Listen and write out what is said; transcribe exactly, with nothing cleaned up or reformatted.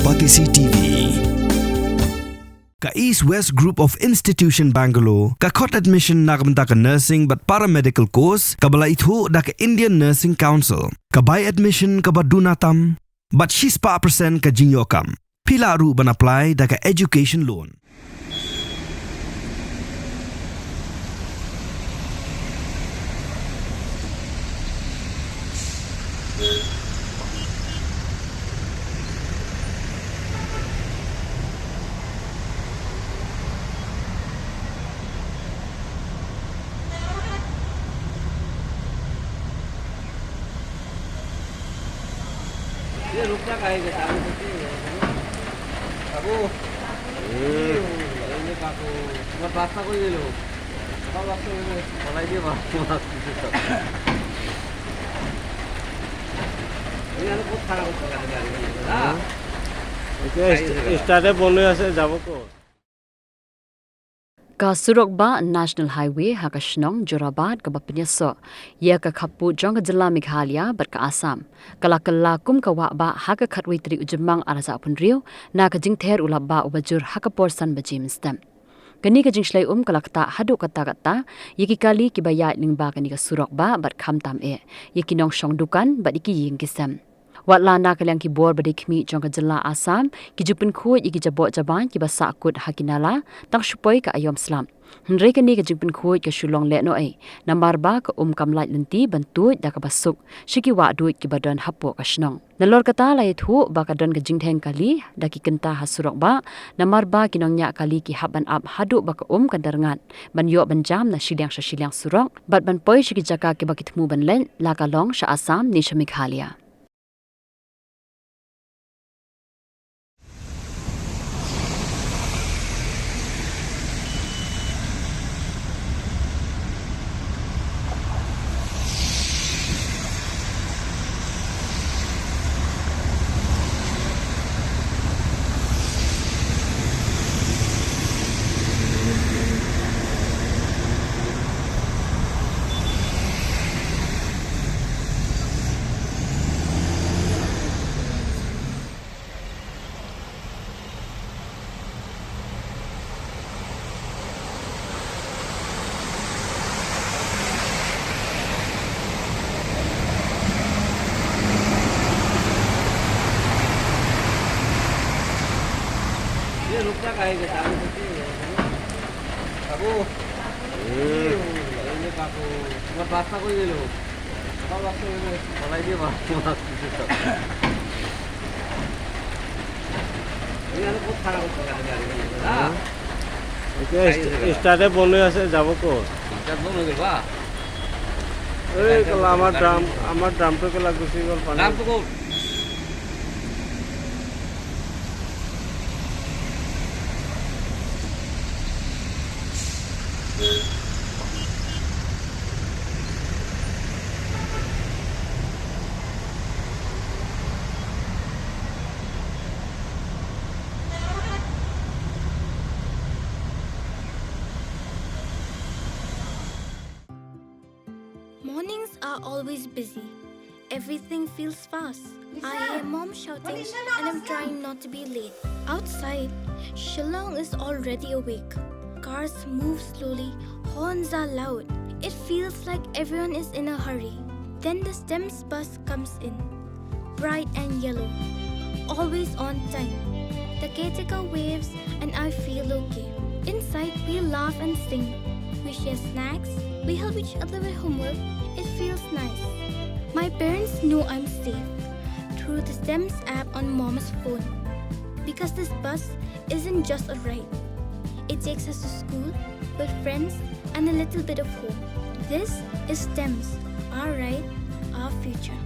Odyssey T V. Ka East West Group of Institution Bangalore ka khot admission na ka bynta ka nursing bad paramedical course kaba la ithuh da ka Indian Nursing Council. Ka bai admission kaba duna tam bad shispah percent ka jingïoh kam. Phi lah ruh ban apply da ka education loan. ये रुक जा, काहे के? चालू करते हैं। बाबू। हम्म। ये ले बाबू। तुम्हारा पास्ता को ये लो। हमारा पास्ता ये लो। बनाइए बाबू। ये यार बहुत खराब होता है गाड़ी में, हाँ। এতিয়া ষ্টাৰ্টে বন্ধ হৈ আছে, যাব ক'ত? Ka surok bah National Highway ha ka shnong Jorabat kaba pynïasoh ïa ka khappud jong ka jylla Meghalaya bad ka Assam ka la kylla kum ka wah bah ha ka khatwei tarik u Jymmang arhajar arphew hynriew na ka jingther u lap bah uba jur ha ka por san baje mynstep. Kane ka jingshlei um ka la ktah haduh katta katta ïa ki kali kiba ïaid lyngba kane ka surok bah bad khamtam eh ïa ki nongshong dukan bad ïa ki ïing ki sem. Wat la na ka liang ki bor ba dei khmih jong ka jylla Assam ki ju pynkhuid ïa ki jaboh jaban kiba sahkut ha ki nala tang shu poi ka aïom slap. Hynrei kane ka jingpynkhuid ka shu long lehnohei namar ba ka um kam lait lynti ban tuid da kaba suk sha ki wah duid kiba don hapoh ka shnong. Nalor kata la ïathuh ba ka don ka jingdheng kali da ki kynta ha surok bah namar ba ki nongñiah kali ki hap ban ap haduh ba ka um kan da rngat ban ïoh ban jam na shiliang sha shiliang surok bad ban poi sha ki jaka kiba ki thmu ban leit, la ka long sha Assam ne sha Meghalaya. ये रुक जा, काहे के? चालू करते हैं। बाबू। हम्म। ये ले बाबू। तुम्हारा पास्ता को ये लो। हमारा पास्ता ये लो। बनाइए बाबू। ये यार बहुत खराब होता है गाड़ी में, हाँ। এতিয়া ষ্টাৰ্টে বন্ধ হৈ আছে, যাব ক'ত? ষ্টাৰ্ট বন্ধ হৈ গ'ল, বাহ। এই কেলা, আমাৰ ড্ৰাম, আমাৰ ড্ৰামটো কেলা গুচি গ'ল পানী। ড্ৰামটো ক'ত? Mornings are always busy. Everything feels fast. I hear mom shouting and I'm trying not to be late. Outside, Shillong is already awake. Cars move slowly, horns are loud. It feels like everyone is in a hurry. Then the STEMS bus comes in. Bright and yellow. Always on time. The caretaker waves and I feel okay. Inside, we laugh and sing. We share snacks. We help each other with homework. It feels nice. My parents know I'm safe through the STEMS app on mom's phone. Because this bus isn't just a ride. It takes us to school, with friends, and a little bit of home. This is STEMS, our ride, our future.